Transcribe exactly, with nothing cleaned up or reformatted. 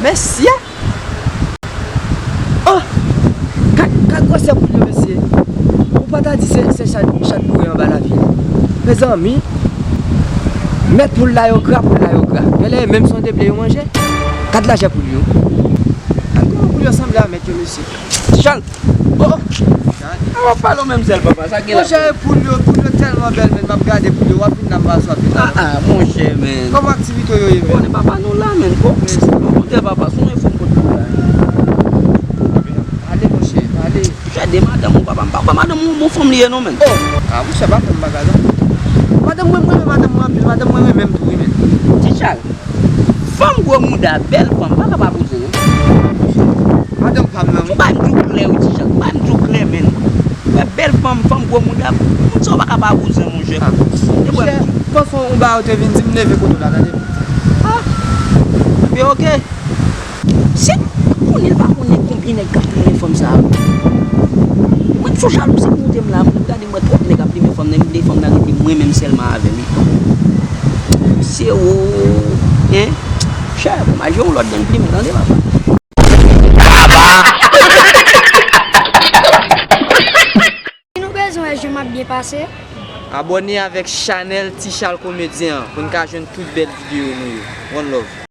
Mesye! Oh! Gad, gad gwosè poul yo, mesye. Ou pa ta di se, se chat, chat boure anba lavi a. Mezanmi, mèt poul la yo gra, poul la yo gra. Genlè menm se yon de ble yo manje. Gad lajè poul yo. Gad kòman poul yo sanble a mèt yo, mesye. Ti Chal! Oh! Gade. A w ap pale w menm sèl, papa, sa k gen la? Monchè, poul yo, poul yo tèlman bèl, men m ap gade poul yo, w ap vin nan m pa sou ap vin nan. Ah, ah, monchè, men. Kòman aktivite w yo ye, men? Konnen papa nou la, men. Ko-, o kontrè, papa, se yon enfo m pot pou w la. Ale, monchè, ale. Monchè, de madanm ou, papa, m pa kwè madanm ou bon fanm li ye, non, men. Oh! Ah, monchè, pa fè m bagay, non. Madanm mwen, mwen renmen madanm mwen anpil, madanm mwen renmen m tou, wi, men. Ti Chal. Fanm gwo mouda, bèl fanm, pa ka pa bouzen, non. Madanm pa m nan, wi. Ou bay m di w klè, wi, Ti Chal. Ou bay m di w klè, men. Ou wè bèl fanm, fanm gwo mouda, moun sa yo pa ka pa bouzen, monchè. Ah. E wè, monchè, fanfan, ou ba yo te vin di m leve kote w la, tande. Ah. Anben, oke. Si, konnen l pa konnen konbyen nèg k ap tounen fanm sa yo. Mwen, m sou jalouzi pou moute m la, mwen, gade. M wè twòp nèg ap limen fanm nan, m vle fanm nan rete mwen menm sèlman avè li. Se ou, en? Chè, bon, m al jwe yon lòt dan l plimen, tande, papa. Si nou bezwen wè jan m ap byen pase. Abòne avèk chanèl Ti Chal Komedyen an pou n ka jwenn tout bèl videyo nou yo. One love.